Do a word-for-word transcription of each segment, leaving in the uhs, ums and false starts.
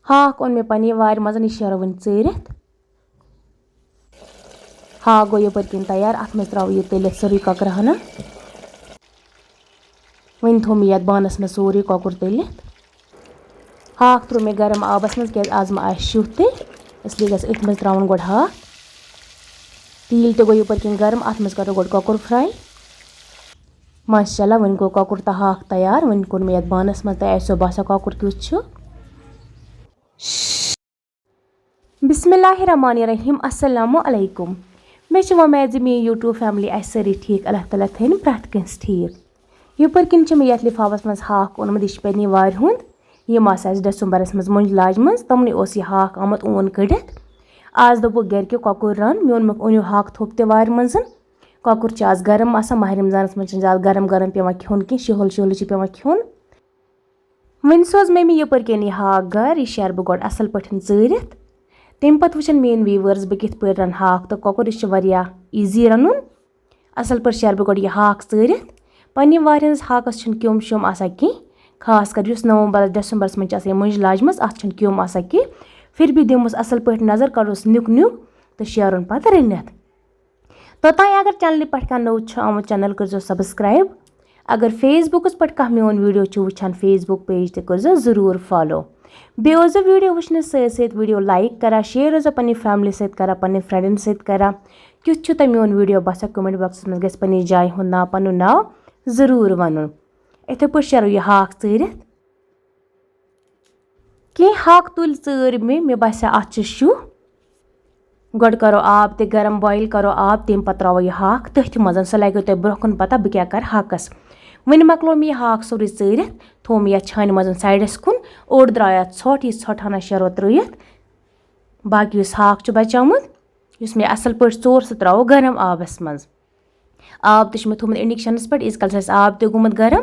ہاکھ اوٚن مےٚ پننہِ وارِ منٛز، یہِ شیرو وۄنۍ ژٲرِتھ۔ ہاکھ گوٚو یپٲرۍ کِنۍ تیار، اَتھ منٛز ترٛاوو یہِ تٔلِتھ سٲرٕے کۄکرٕ ہنا۔ وۄنۍ تھوٚو مےٚ یَتھ بانَس منٛز سورُے کۄکُر تٔلِتھ۔ ہاکھ ترٛوو مےٚ گرم آبَس منٛز، کیٛازِ آز ما آسہِ شُہ تہِ، اس لیے گژھِ أتھۍ منٛز ترٛاوُن گۄڈٕ ہاکھ۔ تیٖل تہِ گوٚو یپٲرۍ کِنۍ گرم، اَتھ منٛز کَرو گۄڈٕ کۄکُر fry۔ ماشاء اللہ، وۄنۍ گوٚو کۄکُر تہٕ ہاکھ تیار۔ وۄنۍ کوٚر مےٚ یَتھ بانَس منٛز، تۄہہِ آسیو باسان کۄکُر کیُتھ چھُ۔ بسم اللہ الرحمن الرحیم۔ السلام علیکم۔ مےٚ چھِ وۄمید زِ میٛٲنۍ YouTube family آسہِ سٲری ٹھیٖک۔ اللہ تعالیٰ تھٲیِن پرٛٮ۪تھ کٲنٛسہِ ٹھیٖک۔ یپٲرۍ کِنۍ چھِ مےٚ یَتھ لِفافَس منٛز ہاکھ اوٚنمُت، یہِ چھِ پنٛنہِ وارِ ہُنٛد، یِم آسہٕ اَسہِ ڈسمبرَس منٛز مۄنٛجہِ لاجمَژ، تِمنٕے اوس یہِ ہاکھ آمُت اوٗن کٔڑِتھ۔ آز دوٚپُکھ گَرِکیو کۄکُر رَن، مےٚ ووٚنمَکھ أنِو ہاکھ تھوٚپ تہِ وارِ منٛز۔ کۄکُر چھُ آز گرم آسان، ماہِ رمضانَس منٛز چھِنہٕ زیادٕ گرم گرم پٮ۪وان کھیوٚن کینٛہہ، شُہُل شُہُل چھِ پٮ۪وان کھیوٚن۔ وۄنۍ سوز مٔمی یپٲرۍ کِنۍ یہِ ہاکھ گَر، یہِ شیرٕ بہٕ گۄڈٕ اَصٕل پٲٹھۍ ژٲرِتھ۔ تَمہِ پَتہٕ وٕچھَن میٛٲنۍ viewers بہٕ کِتھ پٲٹھۍ رَنہٕ ہاکھ تہٕ کۄکُر، یہِ چھِ واریاہ easy رَنُن۔ اَصٕل پٲٹھۍ شیرٕ بہٕ گۄڈٕ یہِ ہاکھ ژٲرِتھ۔ پنٛنہِ وارِ ہِنٛدِس ہاکَس چھِنہٕ کیوٚم شیوٚم آسان کینٛہہ، خاص کر یُس نومبر ڈسمبرَس منٛز چھِ آسان یہِ مۄنٛجہِ لاجمَژ، اَتھ چھِنہٕ کیوٚم آسان کینٛہہ۔ پھر بھی دِموس اَصٕل پٲٹھۍ نظر، کَڑوس نیُک نیُک تہٕ شیرُن پَتہٕ رٔنِتھ۔ توٚتام اگر channelہِ پٮ۪ٹھ کانٛہہ نوٚو چھُ آمُت، channel کٔرۍزیو subscribe۔ اگر Facebookس پٮ۪ٹھ کانٛہہ میون video چھُ وٕچھان، Facebook page تہِ کٔرۍزیو ضروٗر follow۔ بیٚیہِ اوس video وٕچھنَس سۭتۍ سۭتۍ video like کران، share ٲسۍزیو پنٛنہِ family سۭتۍ کران، پنٛنٮ۪ن friendن سۭتۍ کران۔ کیُتھ چھُ تۄہہِ میون video باسان؟ Comment boxس منٛز گژھِ پنٛنِس جایہِ ہُنٛد ناو، پَنُن ناو ضروٗر وَنُن۔ یِتھَے پٲٹھۍ شیرو یہِ ہاکھ ژٲرِتھ۔ کینٛہہ ہاکھ تُلۍ ژٲرۍ مےٚ، مےٚ باسیٛو اَتھ چھُ شُہ۔ گۄڈٕ کرو آب تہِ گرم، boil کرو آب، تَمہِ پتہٕ ترٛاوو یہِ ہاکھ تٔتھۍ منٛز۔ سُہ لگیو تۄہہِ برٛونٛہہ کُن پتہ بہٕ کیٛاہ کرٕ ہاکَس۔ وۄنۍ مۄکلو مےٚ یہِ ہاکھ سورُے ژٲرِتھ، تھوٚو مےٚ یَتھ چھانہِ منٛز sideس کُن، اوٚڑ درٛاو یَتھ ژھۄٹھ، یہِ ژھۄٹھ ہنا شیرو ترٛٲیِتھ۔ باقٕے یُس ہاکھ چھُ بچیومُت، یُس مےٚ اَصٕل پٲٹھۍ ژور، سُہ ترٛاوو گرم آبَس منٛز۔ آب تہِ چھُ مےٚ تھوٚومُت inductionس پٮ۪ٹھ، ییٖتِس کالَس اَسہِ آب تہِ گوٚمُت گرم۔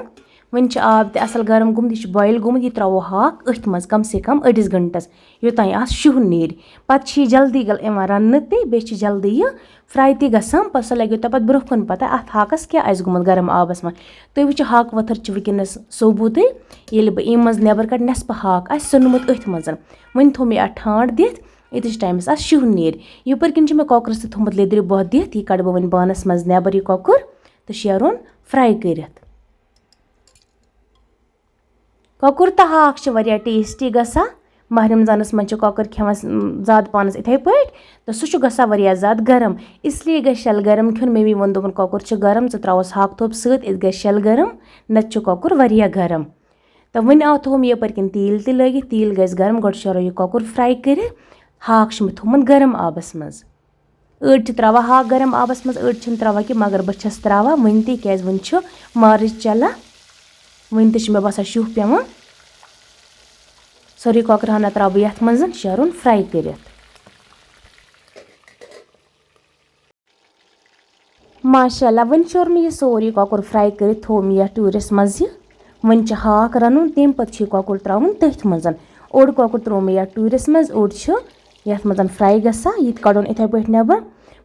وۄنۍ چھُ آب تہِ اَصٕل گرم گوٚمُت، یہِ چھُ boil گوٚمُت، یہِ ترٛاوو ہاکھ أتھۍ منٛز کم سے کم أڑِس گھنٹَس، یوٚتام اَتھ شُہ نیرِ۔ پَتہٕ چھِ یہِ جلدی گل یِوان رَننہٕ تہِ، بیٚیہِ چھِ جلدی یہِ fry تہِ گژھان۔ پَتہٕ سُہ لَگیو تۄہہِ پَتہٕ برٛونٛہہ کُن پَتہ اَتھ ہاکَس کیٛاہ آسہِ گوٚمُت گرم آبَس منٛز۔ تُہۍ وٕچھِو، ہاکہٕ ؤتھٕر چھِ وٕنکیٚنَس سوٗبوٗتٕے۔ ییٚلہِ بہٕ اَمہِ منٛز نٮ۪بَر کَڑٕ، نٮ۪صفہٕ ہاکھ آسہِ سیوٚنمُت أتھۍ منٛز۔ وۄنۍ تھوٚو مےٚ اَتھ ٹھانٛڈ دِتھ، ییٖتِس ٹایمَس اَتھ شُہ نیرِ۔ یِپٲرۍ کِنۍ چھِ مےٚ کۄکرَس تہِ تھوٚمُت لیٚدرِ بۄہہ دِتھ، یہِ کَڑٕ بہٕ وۄنۍ بانَس منٛز نٮ۪بَر یہِ کۄکُر تہٕ شیرُن fry کٔرِتھ۔ کۄکُر تہٕ ہاکھ چھِ واریاہ tasty گژھان۔ ماہِ رمضانَس منٛز چھِ کۄکُر کھٮ۪وان س-، زیادٕ پَہنَس یِتھَے پٲٹھۍ، تہٕ سُہ چھُ گژھان واریاہ زیادٕ گرم، اس لیے گژھِ شَل گرم کھیوٚن۔ مٔمی ووٚن، دوٚپُن، کۄکُر چھُ گرم، ژٕ ترٛاوَس ہاکہٕ تھوٚپ سۭتۍ، یہِ گژھِ شَل گرم، نَتہٕ چھُ کۄکُر واریاہ گرم۔ تہٕ وۄنۍ آو تھوٚوُم یَپٲرۍ کِنۍ تیٖل تہِ لٲگِتھ، تیٖل گژھِ گرم، گۄڈٕ شیرو یہِ کۄکُر fry کٔرِتھ۔ ہاکھ چھُ مےٚ تھوٚومُت گرم آبَس منٛز۔ أڑۍ چھِ ترٛاوان ہاکھ گرم آبَس منٛز، أڑۍ چھِنہٕ ترٛاوان کینٛہہ، مگر بہٕ چھَس ترٛاوان وٕنۍ تہِ، کیٛازِ وٕنۍ چھُ مارٕچ چَلان، وٕنۍ تہِ چھِ مےٚ باسان شُہ پٮ۪وان۔ سورُے کۄکرٕ ہنا ترٛاوٕ بہٕ یَتھ منٛز، شیرُن fry کٔرِتھ۔ ماشاء اللہ، وۄنۍ شوٚر مےٚ یہِ سورُے کۄکُر fry کٔرِتھ، تھوٚو مےٚ یَتھ ٹوٗرِس منٛز یہِ۔ وۄنۍ چھُ ہاکھ رَنُن، تَمہِ پَتہٕ چھُ یہِ کۄکُر ترٛاوُن تٔتھۍ منٛز۔ اوٚڑ کۄکُر ترٛوو مےٚ یَتھ ٹوٗرِس منٛز، اوٚڑ چھُ یَتھ منٛز fry گژھان، یہِ تہِ کَڑُن یِتھَے پٲٹھۍ نٮ۪بَر۔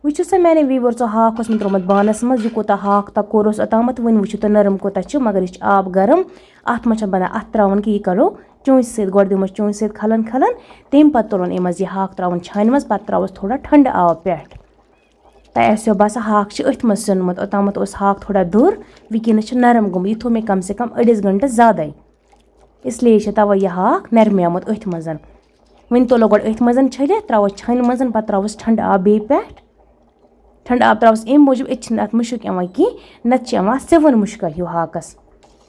وٕچھِو سا میٛانیو viewersو، ہاکھ اوس مےٚ ترٛوومُت بانَس منٛز، یہِ کوٗتاہ ہاکھ تَکُر اوس اوٚتامَتھ، وۄنۍ وٕچھِو تُہۍ نرم کوٗتاہ چھُ، مگر یہِ چھُ آب گرم، اَتھ منٛز چھَنہٕ بَنان اَتھٕ ترٛاوُن کینٛہہ، یہِ کَڑو چونٛچہِ سۭتۍ، گۄڈٕ دِموس چونٛچہِ سۭتۍ کھَلَن کھَلَن، تَمہِ پَتہٕ تُلُن اَمہِ منٛز یہِ ہاکھ، ترٛاوُن چھانہِ منٛز، پَتہٕ ترٛاووس تھوڑا ٹھنٛڈٕ آب پٮ۪ٹھ۔ تۄہہِ آسیو باسان، ہاکھ چھُ أتھۍ منٛز سیوٚنمُت۔ اوٚتامَتھ اوس ہاکھ تھوڑا دوٚر، وٕنکیٚنَس چھُ نرم گوٚمُت۔ یہِ تھوٚو مےٚ کم سے کم أڑِس گھنٹَس زیادَے، اس لیے چھُ تَوَے یہِ ہاکھ نرمیومُت أتھۍ منٛز۔ وۄنۍ تُلو گۄڈٕ أتھۍ منٛز چھٔلِتھ، ترٛاووس چھانہِ منٛز، پَتہٕ ترٛاووس ٹھنٛڈٕ آب بیٚیہِ پٮ۪ٹھ۔ ٹھنٛڈٕ آب ترٛاووس اَمہِ موٗجوٗب، أتۍ چھِنہٕ اَتھ مُشُک یِوان کینٛہہ، نَتہٕ چھِ یِوان سِوَن مُشکا ہیوٗ ہاکَس۔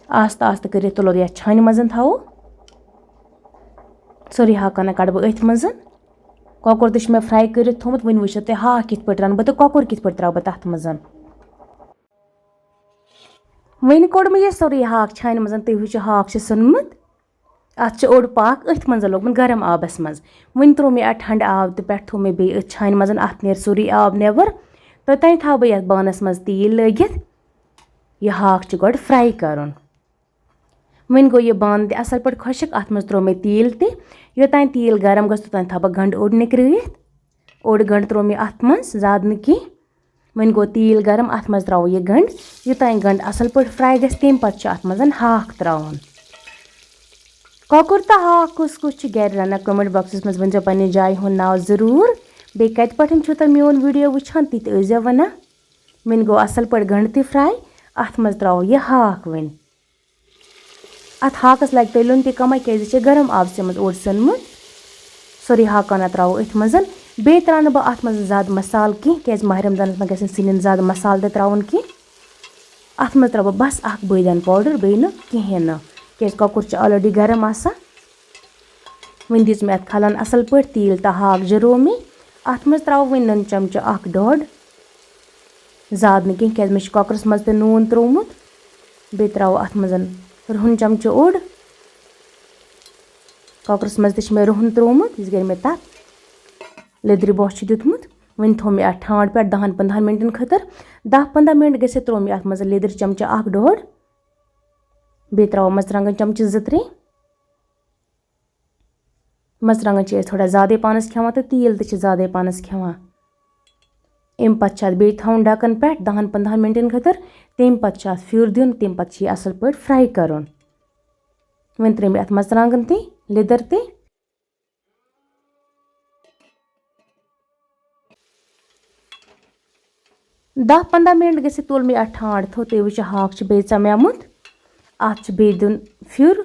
آستہٕ آستہٕ کٔرِتھ تُلو یَتھ چھانہِ منٛز تھاوو۔ سورُے ہاکَنا کَڑٕ بہٕ أتھۍ منٛز۔ کۄکُر تہِ چھُ مےٚ fry کٔرِتھ تھوٚمُت، وۄنۍ وٕچھِو تُہۍ ہاکھ کِتھ پٲٹھۍ رَنہٕ بہٕ تہٕ کۄکُر کِتھ پٲٹھۍ ترٛاوٕ بہٕ تَتھ منٛز۔ وۄنۍ کوٚڑ مےٚ یہِ سورُے ہاکھ چھانہِ منٛز، تُہۍ وٕچھِو ہاکھ چھُ سیوٚنمُت۔ اَتھ چھُ اوٚڑ پاکھ أتھۍ منٛز لوٚگمُت گرم آبَس منٛز۔ وۄنۍ ترٛوو مےٚ اَتھ ٹھنٛڈٕ آب تہٕ پٮ۪ٹھ تھوٚو مےٚ بیٚیہِ أتھۍ چھانہِ منٛز، اَتھ نیرِ سورُے آب نٮ۪بَر۔ توٚتام تھاوٕ بہٕ یَتھ بانَس منٛز تیٖل لٲگِتھ۔ یہِ ہاکھ چھُ گۄڈٕ fry کَرُن۔ وۄنۍ گوٚو یہِ بانہٕ تہِ اَصٕل پٲٹھۍ خۄشٕک، اَتھ منٛز ترٛوو مےٚ تیٖل تہِ۔ یوٚتام تیٖل گرم گژھِ، توٚتام تھاوٕ بہٕ گنٛڈٕ اوٚڑ نِکرٲیِتھ۔ اوٚڑ گنٛڈٕ ترٛوو مےٚ اَتھ منٛز، زیادٕ نہٕ کینٛہہ۔ وۄنۍ گوٚو تیٖل گرم، اَتھ منٛز ترٛاوو یہِ گنٛڈٕ۔ یوٚتام گنٛڈٕ اَصٕل پٲٹھۍ fry گژھِ، تَمہِ پَتہٕ چھُ اَتھ منٛز ہاکھ ترٛاوُن۔ کۄکُر تہٕ ہاکھ کُس کُس چھُ گرِ رَنان؟ کمنٹ باکسَس منٛز ؤنۍ زیو پننہِ جایہِ ہُنٛد ناو ضروٗر۔ بیٚیہِ کَتہِ پٮ۪ٹھ چھُو تُہۍ میون ویڈیو وٕچھان، تہِ تہِ ٲسۍ زیو وَنان۔ وۄنۍ گوٚو اَصٕل پٲٹھۍ گنٛڈٕ تہِ فراے۔ اَتھ منٛز ترٛاوو یہِ ہاکھ وۄنۍ۔ اَتھ ہاکَس لَگہِ تٔلیُن تہِ کَمٕے، کیٛازِ یہِ چھِ گرم آبسٕے منٛز اوٚڑ سیوٚنمُت۔ سورُے ہاکانہ ترٛاوو أتھۍ منٛز۔ بیٚیہِ ترٛاونہٕ بہٕ اَتھ منٛز زیادٕ مصالہٕ کینٛہہ، کیٛازِ ماہِ رمضانَس منٛز گژھن سِنٮ۪ن زیادٕ مصالہٕ تہِ ترٛاوُن کینٛہہ۔ اَتھ منٛز ترٛاوٕ بہٕ بَس اَکھ بٲدیان پاوڈَر، بیٚیہِ نہٕ کِہیٖنۍ نہٕ، کیٛازِ کۄکُر چھُ already گرم آسان۔ وۄنۍ دِژ مےٚ اَتھ کھَلَن اَصٕل پٲٹھۍ، تیٖل تہٕ ہاکھ جِروو مےٚ۔ اَتھ منٛز ترٛاوٕ وۄنۍ نُن چَمچہٕ اَکھ ڈوٚڈ، زیادٕ نہٕ کینٛہہ، کیٛازِ مےٚ چھُ کۄکرَس منٛز تہِ نوٗن ترٛوومُت۔ بیٚیہِ ترٛاوٕ اَتھ منٛز رُہُن چَمچہٕ اوٚڑ۔ کۄکرَس منٛز تہِ چھِ مےٚ رُہُن ترٛوومُت، یُس گَرِ مےٚ تَتھ لیٚدرِ بوٚہ چھُ دیُتمُت۔ وۄنۍ تھوٚو مےٚ اَتھ ٹھانٛڈ پٮ۪ٹھ دَہَن پنٛداہَن مِنٹَن خٲطرٕ۔ دَہ پنٛداہ مِنٹ گٔژھِتھ ترٛوو مےٚ اَتھ منٛز لیٚدٕر چَمچہٕ اَکھ ڈوٚڈ۔ بیٚیہِ ترٛاوو مَرژٕوانٛگَن چَمچہٕ زٕ ترٛےٚ۔ مَرژٕوانٛگَن چھِ أسۍ تھوڑا زیادَے پَہنَس کھٮ۪وان تہٕ تیٖل تہِ چھِ زیادَے پَہنَس کھٮ۪وان۔ اَمہِ پَتہٕ چھِ اَتھ بیٚیہِ تھاوُن ڈَکَن پٮ۪ٹھ دَہَن پنٛداہَن مِنٹَن خٲطرٕ۔ تَمہِ پَتہٕ چھُ اَتھ پھیُر دیُن، تَمہِ پَتہٕ چھُ یہِ اَصٕل پٲٹھۍ fry کَرُن۔ وۄنۍ ترٛٲے مےٚ اَتھ مَرژٕوانٛگَن تہِ، لیٚدٕر تہِ۔ دَہ پنٛداہ مِنٹ گٔژھِتھ تُل مےٚ اَتھ ٹھانٛڈ تھوٚد، تُہۍ وٕچھِو ہاکھ چھُ بیٚیہِ ژَمیومُت۔ اَتھ چھُ بیٚیہِ دیُن پھیُر۔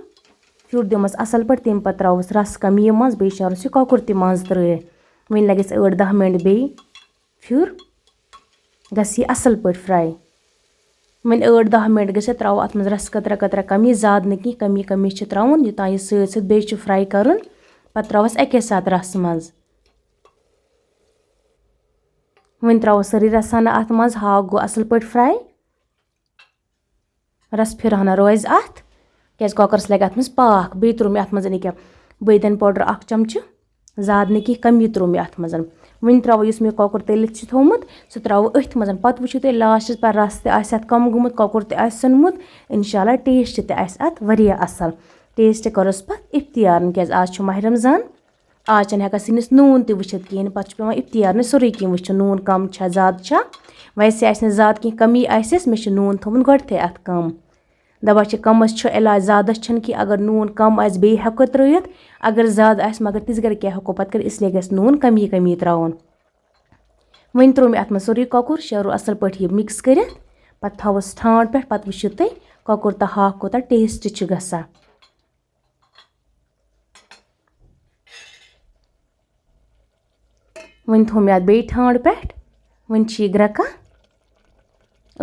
پھیُر دِمَس اَصٕل پٲٹھۍ، تَمہِ پَتہٕ ترٛاوَس رَس کَم یہِ منٛز، بیٚیہِ شیرُس یہِ کۄکُر تہِ منٛز ترٛٲیِتھ۔ وۄنۍ لَگٮ۪س ٲٹھ دَہ مِنٹ بیٚیہِ پھیُر، گژھِ یہِ اَصٕل پٲٹھۍ fry۔ وۄنۍ ٲٹھ دَہ مِنٹ گٔژھِتھ ترٛاوو اَتھ منٛز رَس قطرہ قطرہ کَمی، زیادٕ نہٕ کینٛہہ، کَمی کَمی چھِ ترٛاوُن، یوٚتام یہِ سۭتۍ سۭتۍ بیٚیہِ چھُ fry کَرُن۔ پَتہٕ ترٛاوَس اَکے ساتہٕ رَس منٛز۔ وۄنۍ ترٛاوو سٲرٕے رَسہٕ ہنا اَتھ منٛز، ہاکھ گوٚو اَصٕل پٲٹھۍ fry۔ رَس پھِرٕ ہنا روزِ اَتھ، کیٛازِ کۄکرَس لَگہِ اَتھ منٛز پاکھ۔ بیٚیہِ ترٛوو مےٚ اَتھ منٛز ییٚکیٛاہ بٲدیان powder اَکھ چَمچہٕ، زیادٕ نہٕ کینٛہہ، کَمی ترٛوو مےٚ اَتھ منٛز۔ وۄنۍ ترٛاوو یُس مےٚ کۄکُر تٔلِتھ چھُ تھوٚومُت، سُہ ترٛاوو أتھۍ منٛز۔ پَتہٕ وٕچھِو تُہۍ lastس پَتہٕ رَس تہِ آسہِ اَتھ کَم گوٚمُت، کۄکُر تہِ آسہِ سیوٚنمُت۔ اِنشاء اللہ taste تہِ آسہِ اَتھ واریاہ اَصٕل۔ Taste کَرو أسۍ پَتہٕ اِفتِیارَن، کیٛازِ آز چھُ ماہِ رمضان۔ آز چھَنہٕ ہٮ۪کان سِنِس نوٗن تہِ وٕچھِتھ کِہیٖنۍ، پَتہٕ چھُ پٮ۪وان اِفتِیارنٕے سورُے کینٛہہ وٕچھُن، نوٗن کَم چھا، زیادٕ چھا۔ ویسے آسہِ نہٕ زیادٕ کینٛہہ، کَمی آسٮ۪س، مےٚ چھُ نوٗن تھوٚومُت گۄڈٕتھٕے اَتھ کَم۔ دَپان چھِ، کَمَس چھُ علاج، زیادَس چھُنہٕ کینٛہہ۔ اگر نوٗن کَم آسہِ، بیٚیہِ ہٮ۪کو ترٛٲیِتھ۔ اگر زیادٕ آسہِ، مگر تِژھ گرِ کیٛاہ ہٮ۪کو پَتہٕ کٔرِتھ، اِسلیے گژھِ نوٗن کَمی کَمی ترٛاوُن۔ وۄنۍ ترٛوو مےٚ اَتھ منٛز سورُے کۄکُر، شیرو اَصٕل پٲٹھۍ یہِ mix کٔرِتھ، پَتہٕ تھاووس ٹھانٛڈ پٮ۪ٹھ، پَتہٕ وٕچھِو تُہۍ کۄکُر تہٕ ہاکھ کوٗتاہ taste چھُ گژھان۔ وۄنۍ تھوٚو مےٚ اَتھ بیٚیہِ ٹھانٛڈ پٮ۪ٹھ۔ وۄنۍ چھِ یہِ گرٛٮ۪کان۔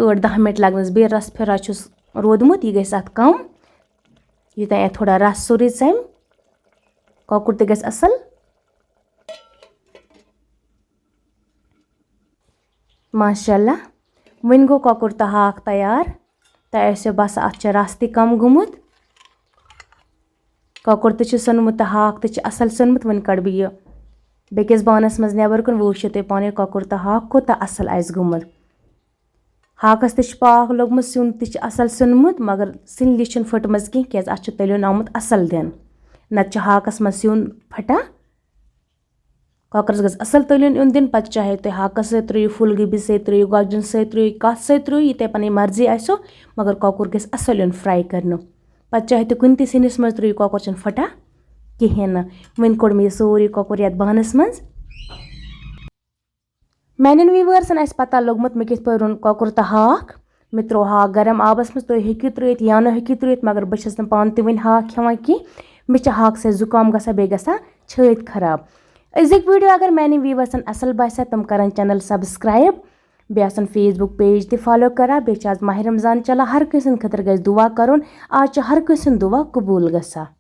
ٲٹھ دَہ مِنٹ لَگنَس بیٚیہِ۔ رَس پھِرا چھُس روٗدمُت، یہِ گژھِ اَتھ کَم۔ یوٗتاہ اَتھ تھوڑا رَس سورُے ژَمہِ، کۄکُر تہِ گژھِ اَصٕل۔ ماشاء اللہ، وۄنۍ گوٚو کۄکُر تہٕ ہاکھ تیار۔ تۄہہِ آسیو باسان، اَتھ چھِ رَس تہِ کَم گوٚمُت۔ کۄکُر تہِ چھُ سیوٚنمُت تہٕ ہاکھ تہِ چھُ اَصٕل سیوٚنمُت۔ وۄنۍ کَڑٕ بہٕ یہِ بیٚکِس بانَس منٛز نٮ۪بَر کُن۔ وۄنۍ وٕچھِو تُہۍ پانَے، کۄکُر تہٕ ہاکھ کوٗتاہ اَصٕل آسہِ گوٚمُت۔ ہاکَس تہِ چھُ پاکھ لوٚگمُت، سیُن تہِ چھُ اَصٕل سیوٚنمُت، مگر سِنۍ لیٚج چھُنہٕ پھٔٹمٕژ کینٛہہ، کیٛازِ اَتھ چھُ تٔلیُن آمُت اَصٕل دِنہٕ۔ نَتہٕ چھُ ہاکَس منٛز سیُن پھٹان۔ کۄکرَس گژھِ اَصٕل تٔلیُن یُن دِنہٕ۔ پَتہٕ چاہے تُہۍ ہاکَس سۭتۍ ترٛٲیِو، پھوٗل گوبی سۭتۍ ترٛٲیِو، گۄگجَن سۭتۍ ترٛٲیِو، کَتھ سۭتۍ ترٛٲیِو، یہِ تۄہہِ پَنٕنۍ مرضی آسیو، مگر کۄکُر گژھِ اَصٕل یُن fry کَرنہٕ۔ پَتہٕ چاہے تُہۍ کُنہِ تہِ سِنِس منٛز ترٛٲیِو، کۄکُر چھُنہٕ پھٹان کِہیٖنۍ نہٕ۔ وۄنۍ کوٚڑ مےٚ یہِ سورُے کۄکُر یَتھ بانَس منٛز۔ میٛانٮ۪ن viewersن آسہِ پَتہ لوٚگمُت، مےٚ کِتھ پٲٹھۍ روٚن کۄکُر تہٕ ہاکھ۔ مےٚ ترٛوو ہاکھ گرم آبَس منٛز، تُہۍ ہیٚکِو ترٛٲیِتھ یا نہٕ ہیٚکِو ترٛٲیِتھ، مگر بہٕ چھَس نہٕ پانہٕ تہِ وٕنہِ ہاکھ کھٮ۪وان کینٛہہ۔ مےٚ چھِ ہاکہٕ سۭتۍ زُکام گژھان، بیٚیہِ گژھان چھٲتۍ خراب۔ أزِکۍ video اگر میٛانٮ۪ن viewersن اَصٕل باسہِ، تِم کَرَن channel subscribe، بیٚیہِ آسَن Facebook page تہِ follow کَران۔ بیٚیہِ چھِ آز ماہِ رمضان چَلان، ہر کٲنٛسہِ ہٕنٛدِ خٲطرٕ گژھِ دُعا کَرُن۔ آز چھُ ہر کٲنٛسہِ ہُنٛد دُعا قبوٗل گژھان۔